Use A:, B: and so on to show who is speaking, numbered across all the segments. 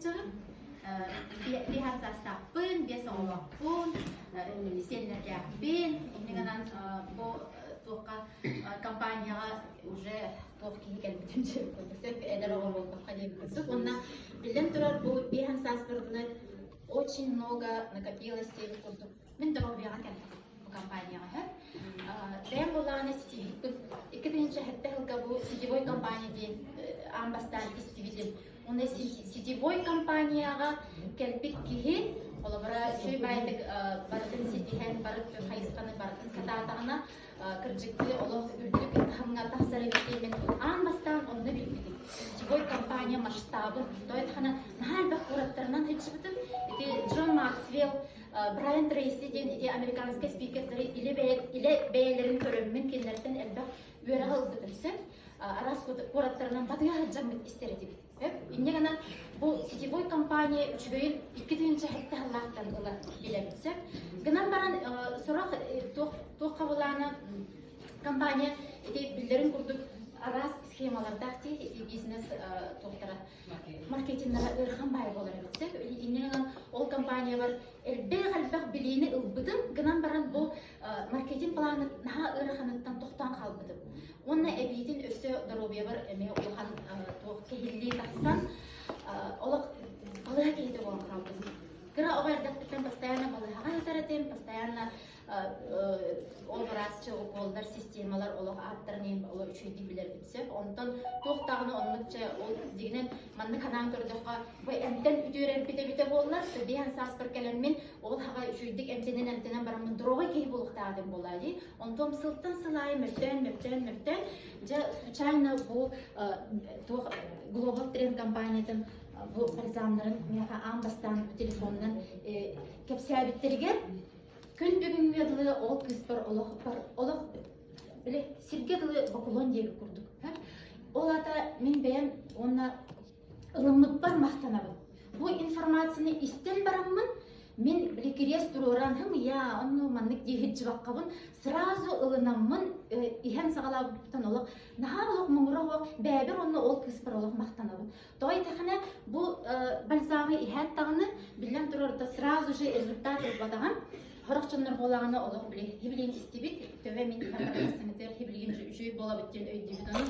A: сылдьабын. Биэс саастаахпын, биэс оҕолоохпун, сиэннэрдээхпин. Инньэ гынан бу туохха компанияҕа уже туох киһи кэлбитин сөп эдэр оҕо буолбакка диэн курдук. Уонна биллэн турар бу биэһэн сааспарбына очень много накопилось диэбит курдук. Мин доруобуйаҕа кэллим бу компанияҕа сөп. Бэйэм буоллаҕына ситиһикпин 2007 сылга бу сетевой компания диэн аан бастаан истибитим. Уонна сетевой компанияҕа кэлбит киһи холобура үчүгэй баайдык барытын ситиһэн, бары хайысханы барытын сатаатаҕына кырдьыктыы олох үрдүк таһымҥа тахсар эбит диэммин аан бастаан онно билбитим. Сетевой компания масштабын, то это наһаа элбэх куораттарынан сылдьыбытым. Ити Джон Максвелл, Брайан Трейси диэн ити американскай спикердары илэ, илэ бэйэлэрин көрөммүн кинилэртэн элбэх үөрэҕи ылбытым сөп. Араас куораттарынан батыһа сылдьаммыт истэр этибит. Инньэ гынан бу сетевой компания үчүгэйин 2007 сыллаахтан ыла билэбит сөп. Гынан баран сорох туох туох хабылаана компания ити биллэрин курдук араас схемалардаах дии ити бизнес туохтара маркетиннара ыарахан баай буолар эбит сөп. Инньэ гынан ол компаниялар элбэх элбэх билиини ылбытым гынан баран бу маркетинг планы наһаа ыараханыттан тохтоон хаалбытым. Уонна эбиитин өссө доруобуйабар эмиэ улахан туох кэһиллии тахсан, олох балыыһа киһитэ буолан хаалбытым. Кыра оҕо эрдэхпиттэн постоянно балыыһаҕа сытар этим, постоянно ол быраасчы уколлар, системалар олох ааттарын иһин олох үчүгэйдик билэрбит сөп. Онтон туох даҕаны оннукча ол дьиҥинэн маннык санаан көрдөххө, бу эмтэн үтүөрэрбит эбитэ буоллар, биэһэн сааспар кэлэммин ол хаҕа үчүгэйдик эмтэнэн-эмтэнэн бараммын доруобай киһи буолуохтаах этим буолаа дии. Онтон сылтан сыл аайы мөлтөөн, мөлтөөн, мөлтөөн, дьэ случайно бу туох Global Trend компаниятын бу бальзамнарын миэхэ аан бастаан телефонунан кэпсээбиттэригэр күн бүгүҥҥэ дылы ол кыыспар олох олох били сиргэ дылы бокулуон диэбит курдук. Ол аата мин бэйэм уонна ылыммыппар махтанабын. Бу информацияны истэн бараммын, мин били кириэс туруоран хым-я, онну маннык дии сылдьыбаккабын сразу ылынаммын иһэн саҕалаабыппыттан олох наһаа олох муҥура суох бэйэбэр уонна ол кыыспар олох махтанабын. Тоҕо итэхинэ бу бальзамы иһээт даҕаны биллэн турар да сразу же результат ылбатаҕым. Сорох дьоннор буолаҕына олох били хибилиин истибит, төбө мин иһэн хибилиин үчүгэй буолабыт диэн өйдүүбүт. Ону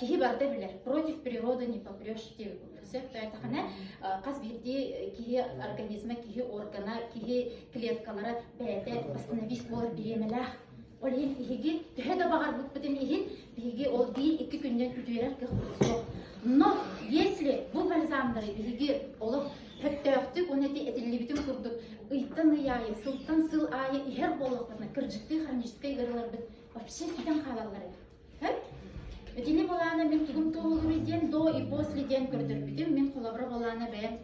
A: киһи барыта билэр, против природы не попрешь диэбит курдук. Сөп тоойотохуна хас биирдии киһи организма, киһи органа, киһи клеткалара бэйэтэ восстановись буолар бириэмэлээх. Ол иһин биһиги төһө да баҕарбыппытын иһин биһиги ол биир-икки күннэн үтүөрэр кыахпыт суох. Но если бу бальзамнары биһиги олох сөптөөхтүк уонна ити этиллибитин курдук ыйтан ый аайы, сылтан сыл аайы иһэр буоллахпытына, кырдьыктыы хроническай ыарыыларбыт вообще сүтэн хаалаллар эбит. Итини былаана мин тугум туоһулууруй диэн до и после диэн көрдөрбүтүм. Мин холобура былаана бэйэм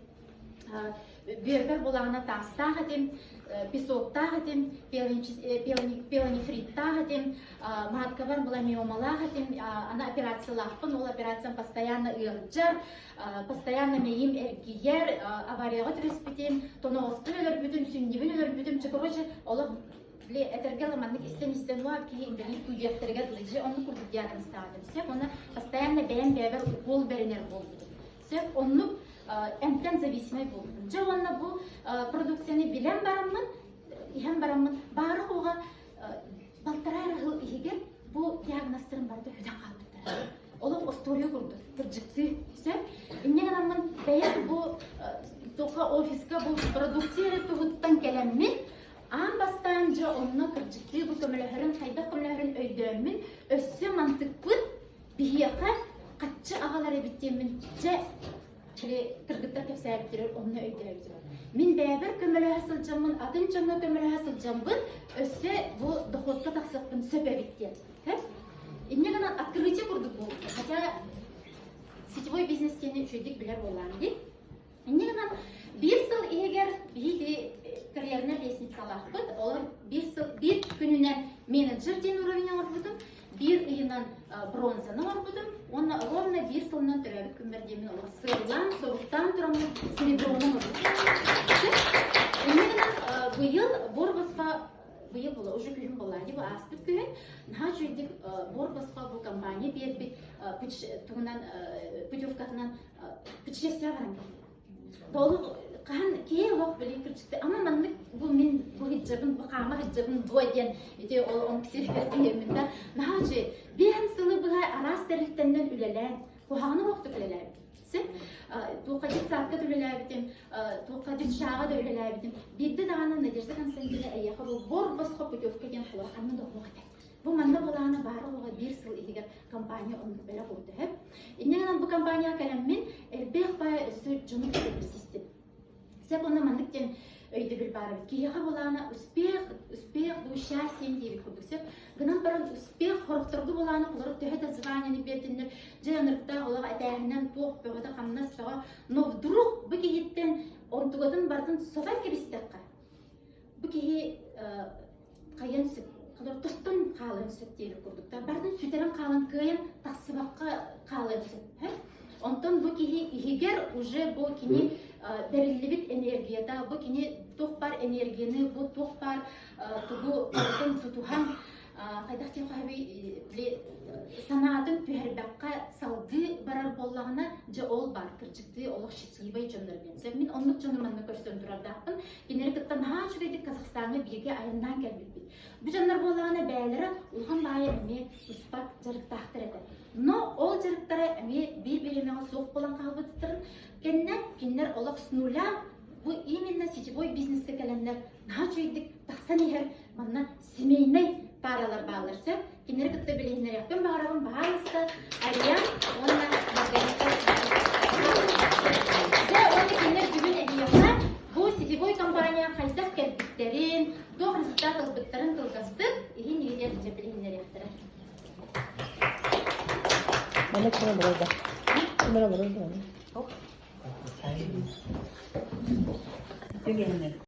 A: бүөрбэр булаана таастаах этим, песоктаах этим, пиелонефриттаах этим, маткабар была миомалаах этим, ана операциялаахпын, ол операциям постоянно ыалдьар, постоянно мэйим эргийэр, аварияҕа түбэспитим, тоноҕоспун өлөрбүтүм, сүнньүбүн өлөрбүтүм, короче, олох били этэргэ дылы маннык истэн-истэн уа киһи инбэлиит күүдүөхтэригэр дылы дьэ оннук курдук диагнозтаабытым сөп уонна постоянно бэйэм бэйэбэр укол бэринэр буолбутум сөп оннук эмтэн зависимай буолбутум дьэ уонна бу продукцияны билэн бараммын иһэн бараммын баара суоҕа балтараа эрэ сыл иһигэр бу диагнозтарым барыта сүтэн хаалбыттара олох остуоруйа курдук кырдьыктыы сөп инньэ гынаммын бэйэм бу туха офиска бу продукция эрэ туһуттан кэлэммин Аан бастаан дьэ онно кырдьыктыы бу көмөлөһөрүн, хайдах көмөлөһөрүн өйдөөммүн, өссө мантыкпыт биһиэхэ хаччы аҕалар эбит диэммин дьэ били кыргыттар кэпсээбиттэригэр онно өйдөөбүтүм. Мин бэйэбэр көмөлөһө сылдьаммын, атын дьоҥҥо көмөлөһө сылдьаммын, өссө бу дохуокка тахсыахпын сөп эбит диэн. Инньэ гынан открытие курдук буолбута. Хотя сетевой бизнес диэни үчүгэйдик билэр буоллаҕым дии. Инньэ гынан биир сыл иһигэр биһиги карьернай лестницалаахпыт. Олор биир сыл биир күнүнэн менеджер диэн уровень оҥорбутум, биир ыйынан бронзаны оҥорбутум уонна ровно биир сылынан төрөөбүт күммэр диэммин олох сыаллаан, соруктаан тураммын сереброну оҥорбутум. Инньэ гынан быйыл бор-босхо быйыл була уже күһүн буолла бу ааспыт күһүн наһаа үчүгэйдик бор-босхо бу компания биэрбит тугунан путевкатынан. Путешествие баран кэллим. Толук хаһан киһи олох били кырдьыкты ама маннык бу мин бу хиджабын бу хаама хиджабын дуо диэн ити ол омук сиригэр тиийэммин да наһаа үчүгэй биэһэн сылы быһа араас тэрилтэннэн үлэлээн куһаҕаны олохтук үлэлээбитим син туохха детсадка да үлэлээбитим туохха детшаҕа да үлэлээбитим биирдэ даҕаны Надежда Константиновна эйиэхэ бу бор босхо путевка диэн холоро ханна да оһуох этэ Бу манна былаана баара оҕо биир сыл иһигэр компания оннук бэлэх уурда. Инньэ гынан бу компанияҕа кэлэммин элбэх баай өссө дьону кытта билсистим. Сөп онно маннык диэн өйдөбүл баар эбит. Киһиэхэ былаана успех, успех бу счастье диэбит курдук сөп. Гынан баран успех хорохторго былаана олору төһө да званиены биэрдиннэр, дьэ ынырыктаах олох этээһинэн туох бөҕөтө хамнас бөҕө, но вдруг бу киһиттэн онтугатын барытын сотон кэбистэххэ, бу киһи хайыан сөп тостон хаалыан сөп диэбит курдуктар барытын сүтэрэн хаалан кыайан тахсыбакка хаалыан сөп онтон бу киһи иһигэр уже бу кини бэриллибит энергията бу кини туох баар энергияны бу туох баар тугу барытын тутуһан хайдах диэххэ били санаатын түһэрбэххэ салгыы барар буоллаҕына дьэ ол баар кырдьыктыы олох счастливай дьоннор диэн сөп мин оннук дьону манна көрсөн турардаахпын кинилэри кытта наһаа үчүгэйдик Казахстаҥҥа бииргэ айаннаан кэлбиппит бу дьоннор буоллаҕына бэйэлэрэ улахан баайы эмиэ туспа дьарыктаахтар этэ но ол дьарыктара эмиэ биир бириэмэҕэ суох буолан хаалбыттарын кэннэ кинилэр олох с нуля бу именно сетевой бизнескэ кэлэннэр наһаа үчүгэйдик тахсан иһэр манна семейнай пааралар бааллар сөп кинилэри кытта билиһиннэриэхпин баҕарабын баһаалыста Ариан уонна Маргарита Дьэ уонна кинилэр бүгүн эһиэхэ бу сетевой компания хайдах кэлбиттэрин туох результат ылбыттарын кылгастык иһин иһигэр дьэ билиһиннэриэхтэрэ
B: Түгэннэр.